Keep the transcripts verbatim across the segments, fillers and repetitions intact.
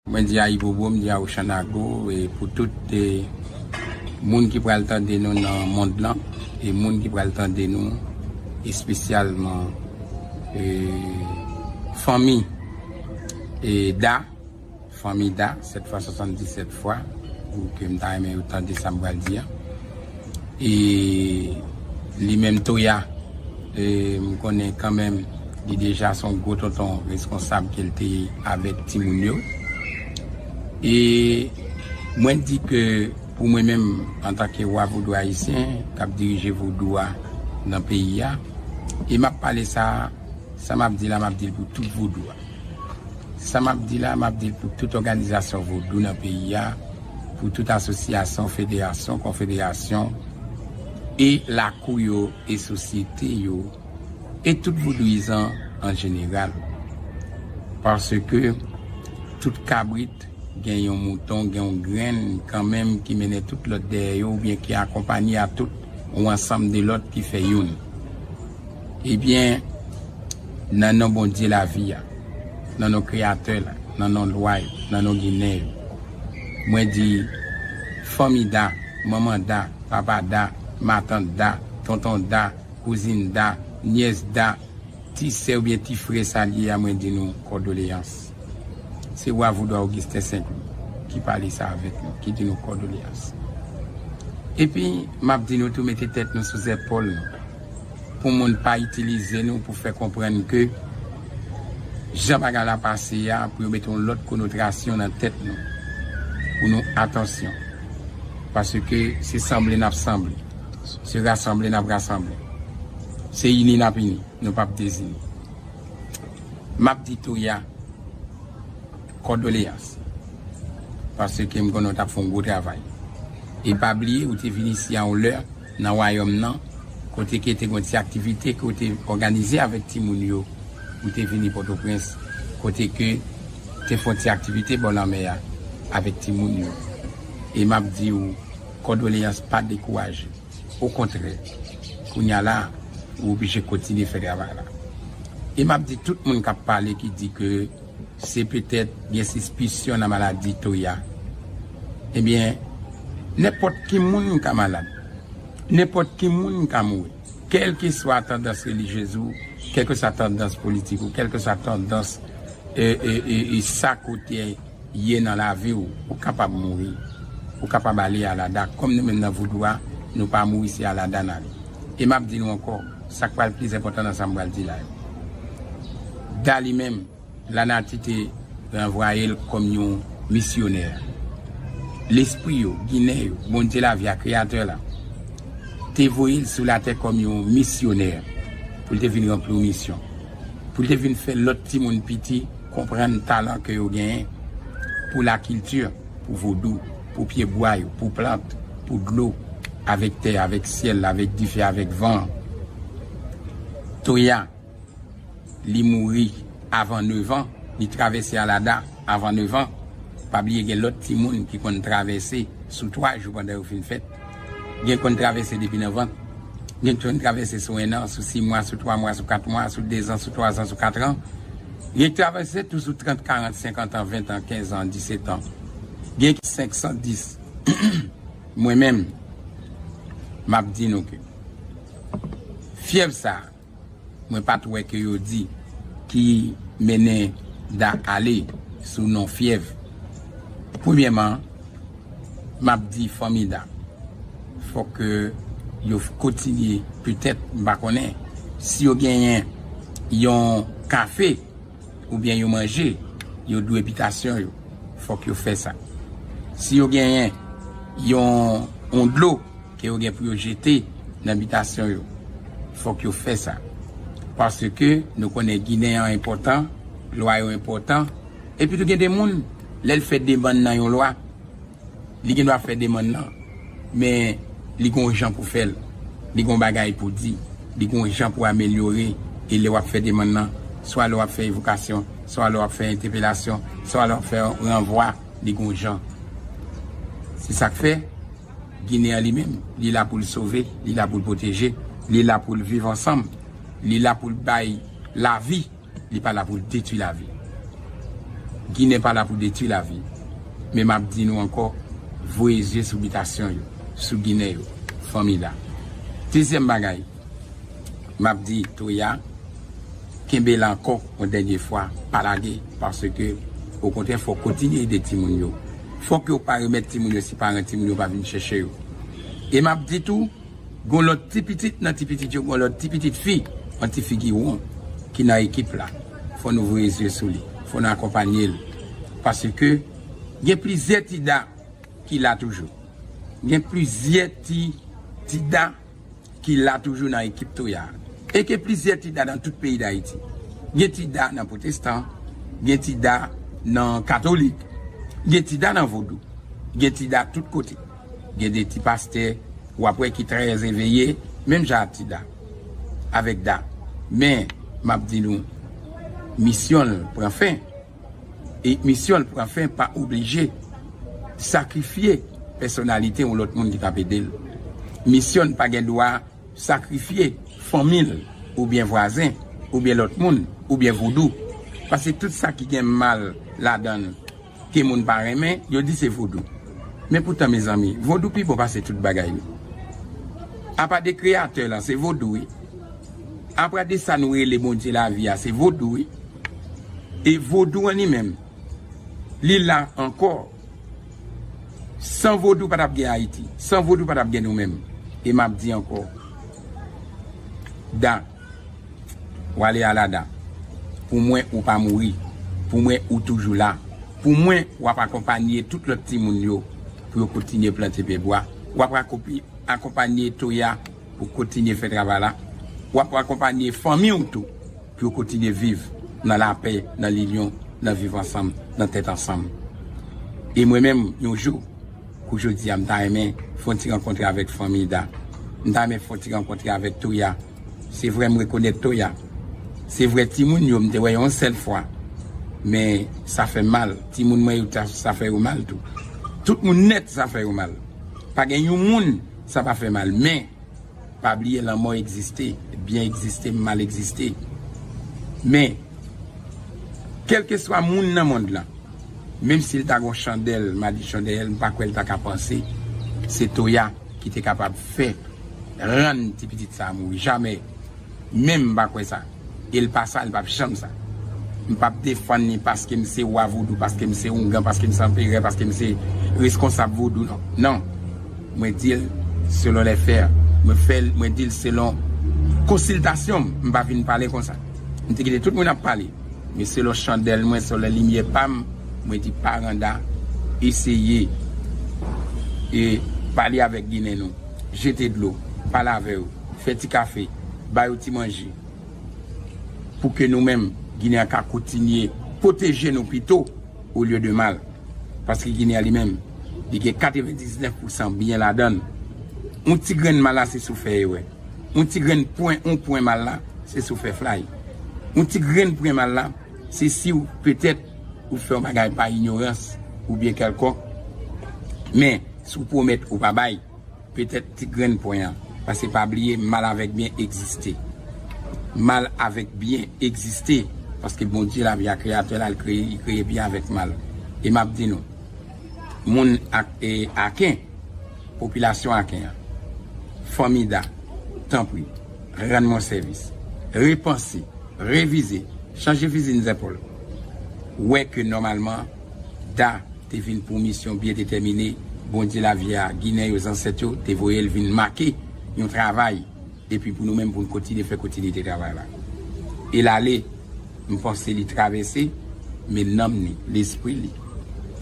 Mwen di Ayibobo, m di Awochanago, e pou tout e, moun ki pral tande nou nan mond lan, e moun ki pral tande nou espesyalman e, fanmi e Da, fanmi Da, sèt fwa swasanndisèt fwa, pou ke m ta renmen yo tande sa m pral di a. E li menm Toya, e, m konnen kanmenm li deja se yon gwo tonton reskonsab ke l te ye avèk timoun yo. E mwen di ke pou mwen menm, antanke wa vodou ayisyen k ap dirije vodou a nan peyi a, e m ap pale sa, sa m ap di la, m ap di l pou tout vodou a. Sa m ap di la, m ap di l pou tout òganizasyon vodou nan peyi a, pou tout asosyasyon, federasyon, konfederasyon, e lakou yo, e sosyete yo, e tout vodouyizan an jeneral. Paske tout kabrit gen yon mouton, gen yon grenn kanmenm ki mennen tout lòt dèyè yo, oubyen ki akonpanye a tout yon ansanm de lòt ki fè youn. Ebyen, nan non Bondye lavi a, nan non Kreyatè la, nan non lwa yo, nan non Ginen yo, mwen di, fanmi Da, manman Da, papa Da, matant Da, tonton Da, kouzin Da, nyès Da, ti sè oubyen ti frè sa l ye a, mwen di nou kòdoleyans. Se wa vodou Augustin Saint Louis ki pale sa avèk nou, ki di nou kòdoleyans. Epi, m ap di nou tou mete tèt nou sou zèpòl nou. Pou moun pa itilize nou pou fè konprann ke jan bagay la pase a, pou yo mete yon lòt konotasyon nan tèt nou. Pou nou atansyon. Paske se sanble n ap sanble. Se rasanble n ap rasanble. Se ini n ap ini. Nou p ap dezini. M ap di Toya, kòdoleyans. Paske m konnen w t ap fè yon gwo travay. E pa bliye, ou te vin isi a yon lè nan wayòm nan, kote ke te gen yon ti aktivite ke w te òganize avèk timoun yo. Ou te vini Pòtoprens, kote ke te fè yon ti aktivite bò lanmè a avèk timoun yo. E m ap di w, kòdoleyans, pa dekouraje. Okontrè, kounye a la, ou oblije kontinye fè travay la. E m ap di tout moun k ap pale ki di ke se petèt gen sispisyon nan maladi Toya. Ebyen, nenpòt ki moun ka malad. Nenpòt ki moun ka mouri. Kèlkeswa tandans relijyez ou, kèlkeswa tandans politik ou, kèlkeswa tandans e, e, e, e sa kote ye nan lavi w, ou kapab mouri. Ou kapab ale alada. Kòm nou menm nan vodou a, nou pa mouri, se alada n ale. E m ap di nou ankò, sa k pral pi enpòtan nan sa m pral di la yo. Da li menm, lanati te ranvwaye l kòm yon misyonè. Lespri yo, Ginen yo, Bondye lavi a, Kreyatè la, te voye l sou latè kòm yon misyonè pou l te vin ranpli yon misyon. Pou l te vin fè lòt timoun piti konprann talan ke yo genyen pou lakilti, pou vodou, pou pyebwa yo, pou plant, pou dlo, avèk tè, avèk syèl, avèk dife, avèk van. Toya, li mouri avan nevan, li travèse alada avan nevan. Pa bliye gen lòt timoun ki konn travèse sou twa jou pandan yo fin fèt. Gen konn travèse depi nan vant. Gen konn travèse sou en an, sou sis mwa, sou twa mwa, sou kat mwa, sou dezan, sou twazan, sou katran. Gen ki travèse tou sou trant, karant, senkant an, ven an, kenz an, disèt an. Gen ki senk san dis. Mwen menm, m ap di nou ke fyèv sa a, mwen pa t wè ke yo di ki mennen Da ale sou non fyèv. Premyèman, m ap di fanmi Da, fòk ke yo kontinye, petèt, m pa konnen, si yo genyen yon kafe oubyen yo manje, yo dwe bitasyon yo, fòk yo fè sa. Si yo genyen yon, yon dlo, ke yo gen pou yo jete nan bitasyon yo. Fòk yo fè sa. Paske nou konnen Ginen an enpòtan, lwa yo enpòtan. Epi tou gen de moun, lè l fè demann nan yon lwa, li gen dwa fè demann nan, men li gon jan pou fè l. Li gon bagay pou di. Li gon jan pou amelyore. E lè w ap fè demann nan, swa lè w ap fè evokasyon, swa lè w ap fè entèpelasyon, swa lè w ap fè ranvwa, li gon jan. Se sa k fè, Ginen an li menm, li la pou l sove, li la pou l pwoteje, li la pou l viv ansanm, li la pou l bay lavi, li pa la pou l detwi lavi. Ginen pa la pou detwi lavi. Men m ap di nou ankò, voye zye sou bitasyon yo, sou Ginen yo, fanmi Da. Dezyèm bagay, m ap di Toya, kenbe la ankò yon dènye fwa, pa lage, paske okontrè, fò w kontinye ede timoun yo. Fòk yo pa remèt timoun yo si paran timoun yo pa vin chèche yo. E m ap di tou, gon lòt ti pitit nan ti pitit yo, gon lòt ti pitit fi, yon ti fi ki won, ki nan ekip la. Fò nou voye zye sou li, fò nou akonpanye l. Paske gen plizyè ti Da ki la toujou. Gen plizyè ti, ti Da ki la toujou nan ekip Toya. E gen plizyè ti Da nan tout peyi Dayiti. Gen ti Da nan pwotestan, gen ti Da nan katolik, gen ti Da nan vodou, gen ti Da tout kote. Gen de ti pastè, w ap wè ki trè eveye, menm jan ak ti Da, avèk Da. Men, m ap di nou, misyon l pran fen. E misyon l pran fen pa oblije sakrifye pèsonalite yon lòt moun ki t ap ede l. Misyon l pa gen dwa sakrifye fanmi l, oubyen vwazen, oubyen lòt moun, oubyen vodou. Paske tout sa ki gen mal ladan l, ke moun pa renmen, yo di se vodou. Men poutan, mezanmi, vodou pi bon pase tout bagay yo. Apa de kreyatè la, se vodou, wi. Apa de sa nou rele Bondye lavi a, se vodou, wi. E vodou an li menm, li la ankò. San vodou pa t ap gen Ayiti. San vodou pa t ap gen nou menm. E m ap di ankò, Da, w ale ala Da. Pou mwen, ou pa mouri. Pou mwen, ou toujou la. Pou mwen, w ap akonpanye tout lòt timoun yo pou yo kontinye plante pye bwa. W ap akonpi-, akonpanye Toya pou kontinye fè travay la. W ap akonpanye fanmi w tou pou yo kontinye viv nan lapè, nan linyon, nan viv ansanm, nan tèt ansanm. E mwen menm, yon jou, kou jodi a, m ta renmen fè yon ti rankontre avèk fanmi Da. M ta renmen fè yon ti rankontre avèk Toya. Se vre, m rekonèt Toya. Se vre, timoun yo, m te wè yo yon sèl fwa. Men, sa fè m mal. Timoun mwen yo, ta, sa fè yo mal tou. Tout moun nèt, sa fè yo mal. Pa gen yon moun, sa pa fè mal. Men, pa bliye, lanmò egziste, byen egziste, mal egziste. Men, kèlkeswa moun nan mond lan, menm si l ta gon chandèl, Madichon dèyè l, m pa kwè l ta ka panse se Toya ki te kapab fè, rann ti pitit sa a mouri. Jamè. Menm m pa kwè sa. E l pa sa, l p ap janm sa. M p ap defann li paske m se wa vodou, paske m se oungan, paske m se anperè, paske m se reskonsab vodou, non. Non. Mwen di l selon lè fè. Mwen fè l, mwen di l selon konsiltasyon m. M pa vin pale konsa. M te kite tout moun ap pale. Men selon chandèl mwen, selon limyè pa m, mwen di paran Da, eseye e pale avèk Ginen nou. Jete dlo, pale avè yo, fè ti kafe, ba yo ti manje. Pou ke nou menm, Ginen an ka kontinye pwoteje nou pito olye de mal. Paske Ginen an li menm, li gen katrevendiznèf pousan byen ladan l. Yon ti grenn mal la, se si w fè erè. Yon ti grenn pwen, yon pwen mal la, se si w fè flay. Yon ti grenn pwen mal la, se si w, petèt, ou fè yon bagay pa inyorans oubyen kèlkonk. Men, si w pwomèt ou pa bay, petèt ti grenn pwen an. Paske pa bliye, mal avèk byen egziste. Mal avèk byen egziste. Paske Bondye lavi a, Kreyatè la, l kreye, li kreye byen avèk mal. E m ap di nou, moun ak, e, Aken, popilasyon Aken an, fanmi Da, tanpri, rann mwen sèvis. Repanse, revize, chanje fizi n zèpòl. Wè ke nòmalman, Da te vin pou misyon byen detèmine, Bondye lavi a, Ginen yo, zansèt yo, te voye l vin make yon travay. Epi pou nou menm, pou n kontinye fè kontinite travay la. E l ale, m panse li travèse, men nanm li, lespri li,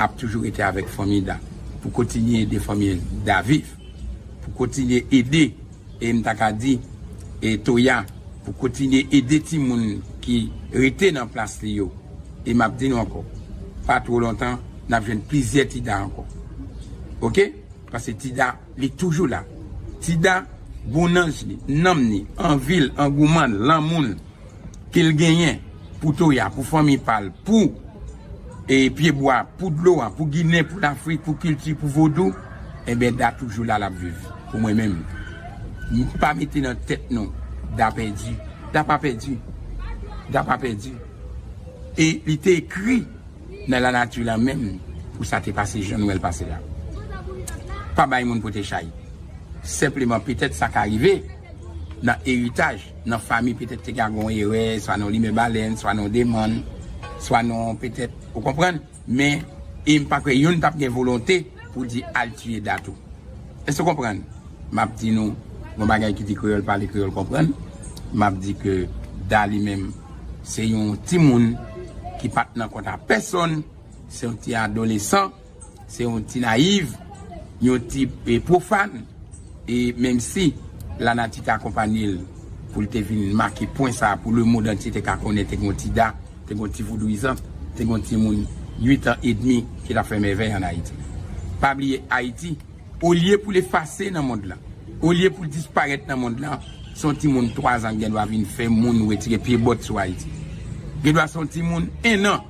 ap toujou rete avèk fanmi Da, pou kontinye ede fanmi Da viv, pou kontinye ede, e m ta ka di, e Toya, pou kontinye ede timoun ki rete nan plas li yo. E m ap di nou ankò, pa two lontan, n ap jwenn plizyè ti Da ankò. Oke? Paske ti Da, li toujou la. Ti Da, bon nanj li, nanm li, anvi l, angouman l, lanmou l ke l genyen pou Toya, pou fanmi pa l, pou, e, pyebwa, pou dlo a, pou Ginen, pou Lafrik, pou kilti, pou vodou, enben, Da toujou la, l ap viv pou mwen menm. M pa mete nan tèt nou, Da pèdi. Da pa pèdi. Da pa pèdi. E li te ekri nan lanati lan menm pou sa te pase jan nou wè l pase la. Pa bay moun pote chay. Senpleman, petèt sa ka rive nan eritaj, nan fanmi, petèt te ka gon erè, swa nan limen balèn, swa nan demann, swa nan petèt, ou konprann? Men, e m pa kwè youn t ap gen volonte pou di al tiye dat ou. Èske w konprann? M ap di nou, yon bagay ki di kreyòl pale, kreyòl konprann. M ap di ke Da li menm, se yon timoun ki pa t nan kont a pèsonn, se yon ti adolesan, se yon ti nayiv, yon ti e, pwofàn. E menm si lanati te akonpanye l pou l te vin make pwen sa a, pou lemonn antye te ka konnen te gen yon ti Da, te gen yon ti vodouyizan, te gen yon timoun uit an edmi ki t ap fè mèvèy ann Ayiti. Pa bliye, Ayiti, olye pou l efase nan mond lan, olye pou l disparèt nan mond lan, se yon timoun twa zan ki gen dwa vin fè moun retire pye bòt sou Ayiti. Gen dwa se yon timoun en an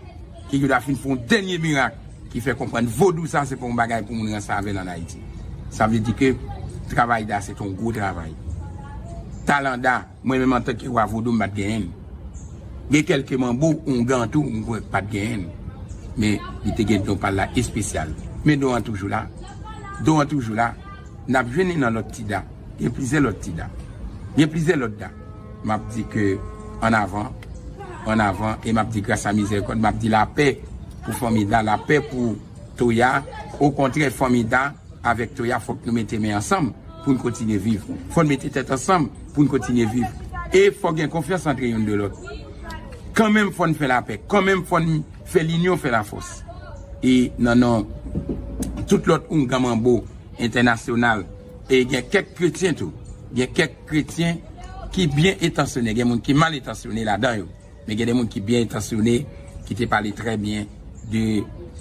ki gen dwa fin fè yon dènye mirak ki fè konprann vodou sa se pa yon bagay pou moun ranse avè l ann Ayiti. Sa vle di ke travay Da se te yon gwo travay. Talan Da, mwen menm antanke wa vodou m pa t genyen l. Gen kèlke manbo, oungan tou, m kwè k pa t genyen l. Men li te gen don pa l la espesyal. Men don an toujou la. Don an toujou la. N ap jwenn li nan lòt ti Da. Gen plizyè lòt ti Da. Gen plizyè lòt Da. M ap di ke ann avan, ann avan, e m ap di gras a mizèrikòd, m ap di lapè pou fanmi Da, lapè pou Toya. Okontrè, fanmi Da avèk Toya, fòk nou mete men ansanm pou n kontinye viv. Fò n mete tèt ansanm pou n kontinye viv. E fò gen konfyans antre youn de lòt. Kanmenm fò n fè lapè. Kanmenm fò n fè linyon fè lafòs. E nan non tout lòt oungan manbo entènasyonal, e gen kèk kretyen tou. Gen kèk kretyen ki byen entansyone, gen moun ki mal entansyone ladan yo. Men gen de moun ki byen entansyone, ki te pale trè byen de,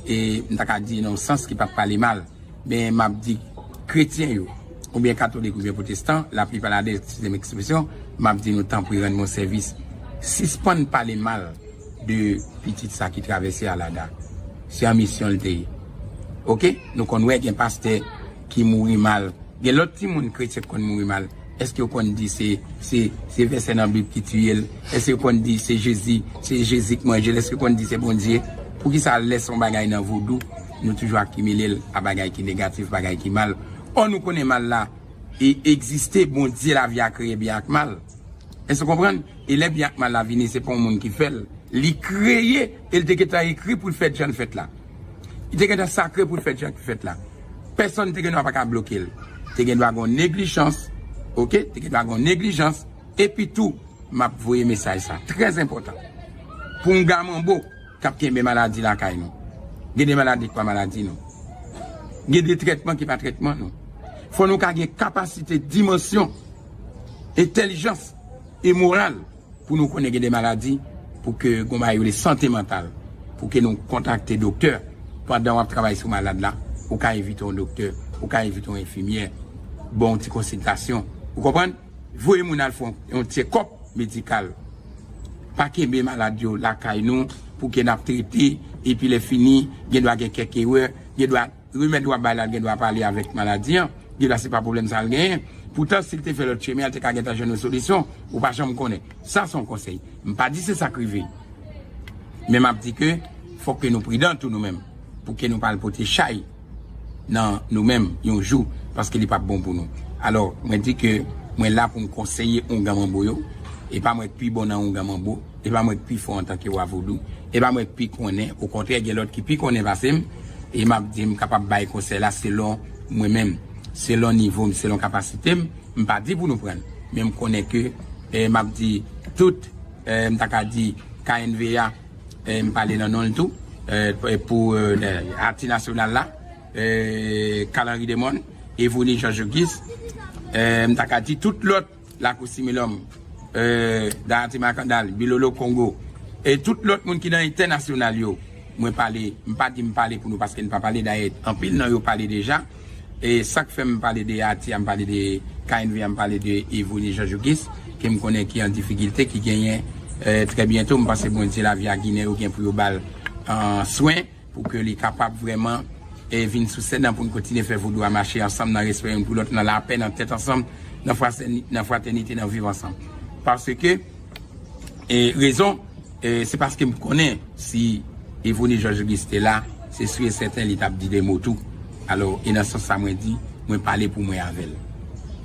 e, m ta ka di nan yon sans ki pa t pale mal. Men m ap di kretyen yo, oubyen katolik oubyen pwotestan, laplipa ladan, eskize m ekspresyon, m ap di nou tanpri rann mwen sèvis. Sispann pale mal de pitit sa ki travèse a la Da. Se an misyon l te ye. Oke? Nou konn wè gen pastè ki mouri mal. Gen lòt timoun kretyen k konn mouri mal. Èske yo konn di se, se, se vèsè nan Bib ki tiye l? Èske yo konn di se Jezi, se Jezi k manje l? Èske yo konn di se Bondye? Poukisa lè se yon bagay nan vodou, nou toujou akimile l a bagay ki negatif, bagay ki mal? Ò, nou konnen mal la e egziste, Bondye lavi a kreye byen ak mal. Èske w konprann? E lè byen ak mal la vini, se pa yon moun ki fè l. Li kreye, e l te gentan ekri pou l fèt jan l fèt la. Li te gentan sakre pou l fèt jan l fèt la. Pèsonn te gen dwa pa ka bloke l. Te gen dwa gen yon neglijans, oke? Te gen dwa gen yon neglijans. Epi tou, m ap voye mesaj sa, trè enpòtan. Pou oungan manbo k ap kenbe maladi lakay nou. Gen de maladi ki pa maladi nou. Gen de trètman ki pa trètman nou. Fò nou ka gen kapasite, dimansyon, entèlijans e moral pou nou konnen gen de maladi, pou ke gon bagay yo rele sante mantal, pou ke nou kontakte doktè. Pandan w ap travay sou malad la, ou ka envite yon doktè, ou ka envite yon enfimyè, ba w yon ti konsiltasyon. Ou konprann? Voye moun al fè yon, yon check-up medikal. Pa kenbe malad yo lakay nou pou ke n ap trete, epi lè fini, gen dwa gen kèk erè, gen dwa remèd w ap bay la, l gen dwa pa ale avèk maladi an, gen dwa se pa pwoblèm sa l genyen. Poutan, si l te fè lòt chemen an, l te ka gentan jwenn yon solisyon, ou pa janm konnen. Sa se yon konsèy. M pa di se sa k rive. Men m ap di ke fòk ke nou pridan tou nou menm, pou ke nou pa al pote chay nan nou menm yon jou, paske li p ap bon pou nou. Alò, mwen di ke mwen la pou m konseye oungan manbo yo. E pa mwen k pi bon nan oungan manbo, e pa mwen k pi fò antanke wa vodou, e pa mwen k pi konnen. Okontrè, gen lòt ki pi konnen pase m, e m ap di m kapab bay konsèy la selon mwen menm, selon nivo m, selon kapasite m. M pa di pou nou pran l, men m konnen ke, e, m ap di tout, e, m ta ka di K N V A, e, m pale nan non l tou, e, pou, e, ati nasyonal la, e, Carl Henry Demon, Evony Jean Jocus, e, m ta ka di tout lòt Lakou Similòm, e, Darati Makandal, Bilolo Kongo, e tout lòt moun ki nan entènasyonal yo, mwen pale, m pa di m pale pou nou paske n pa pale, dayè, anpil nan yo pale deja. E sa k fè m pale de Ati a, m pale de K N V a, m pale de Evony Jean Jocus, ke m konnen ki an difikilte, ki genyen, e, trè byento, m panse Bondye lavi a Ginen yo gen pou yo ba l, e, swen, pou ke li kapab vrèman, e, vin sou sèn nan pou n kontinye fè vodou a mache ansanm nan respè youn pou lòt, nan lapè, nan tèt ansanm, nan fratèni-, nan fratènite, nan viv ansanm. Paske, e, rezon, e, se paske m konnen si Evone Jòj Ogusten la, se si e sèten li t ap di de mo tou. Alò, e nan sans sa mwen di, mwen pale pou mwen avè l.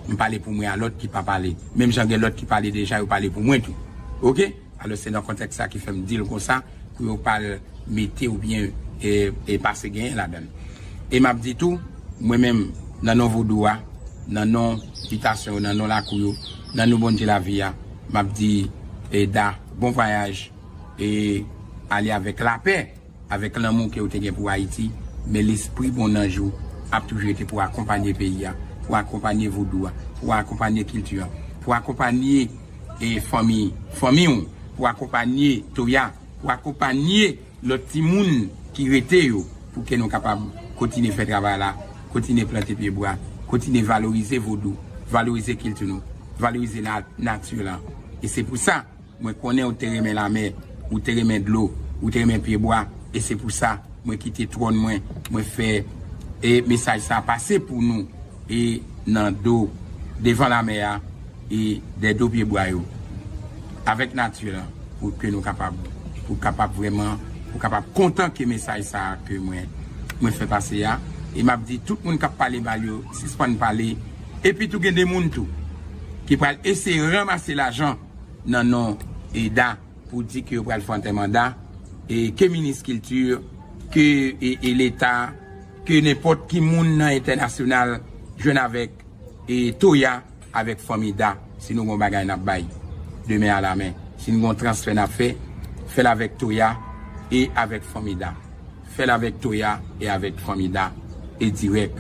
M pale pou mwen a lòt ki pa pale. Menm jan gen lòt ki pale deja, yo pale pou mwen tou. Oke? Alò, se nan kontèks sa ki fè m di l konsa, pou yo pa l mete oubyen e, e pase genyen ladan l. E m ap di tou, mwen menm, nan non vodou a, nan non bitasyon yo, nan non lakou yo, nan non Bondye lavi a, m ap di, e, Da, bon vwayaj, e ale avèk lapè, avèk lanmou ke w te gen pou Ayiti, men lespri bon nanj ou ap toujou rete pou akonpanye peyi a, pou akonpanye vodou a, pou akonpanye kilti a, pou akonpanye, e, fanmi, fanmi w, pou akonpanye Toya, pou akonpanye lòt timoun ki rete yo, pou ke nou kapab kontinye fè travay la, kontinye plante pyebwa, kontinye valorize vodou, valorize kilti nou, valorize na-, nati lan. E se pou sa, mwen konnen ou te renmen lamè, ou te renmen dlo, ou te renmen pyebwa, e se pou sa, mwen kite twòn mwen, mwen fè, e, mesaj sa pase pou nou, e nan do, devan lamè a, e dè do pyebwa yo, avèk nati lan, pou ke nou kapab, pou kapab vrèman, pou kapab kontan ke mesaj sa a ke mwen, mwen fè pase a. E m ap di tout moun k ap pale mal yo, sispann pale. Epi tou gen de moun tou, ki pral eseye ranmase lajan nan non e Da, pou di ke yo pral fè antèman Da, e ke minis kilti, ke, e, e Leta, ke nenpòt ki moun nan entènasyonal jwenn avèk, e Toya, avèk fanmi Da. Si nou gon bagay n ap bay, de men a la men. Si nou gon transfè n ap fè, fè l avèk Toya e avèk fanmi Da. Fè l avèk Toya e avèk fanmi Da, e dirèk.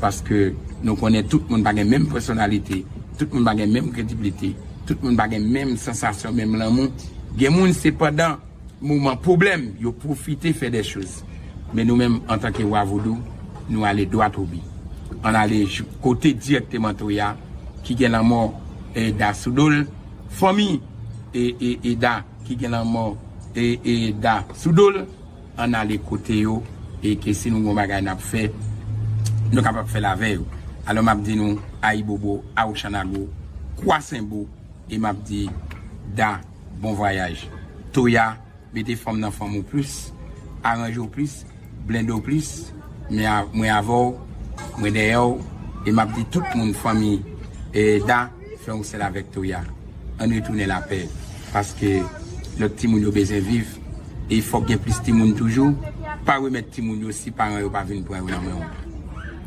Paske nou konnen tout moun pa gen menm pèsonalite, tout moun pa gen menm kredibilite, tout moun pa gen menm sansasyon, menm lanmou. Gen moun se pandan moman pwoblèm, yo pwofite fè de choz. Men nou menm, antanke wa vodou, nou ale dwat o bi. Ann ale jou-, kote dirèkteman Toya, ki gen lanmò, e, Da sou do l, fanmi, e, e, e Da, ki gen lanmò, e, e Da sou do l, ann ale kote yo, e ke si nou gon bagay n ap fè, nou kapab fè l avè yo. Alò, m ap di nou, Ayibobo, Awochanago, Kwasenbo, e m ap di, Da, bon vwayaj. Toya, mete fanm nan fanm ou plis, aranje w plis, blende w plis, men a-, mwen avè w, mwen dèyè w, e m ap di tout moun fanmi, e, Da, fè yon sèl avèk Toya. Ann retounen lapè, paske lòt timoun yo bezwen viv, e fòk gen plis timoun toujou. Pa remèt timoun yo si paran yo pa vin pran yo nan men w.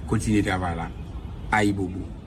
Kontinye travay la. Ayibobo.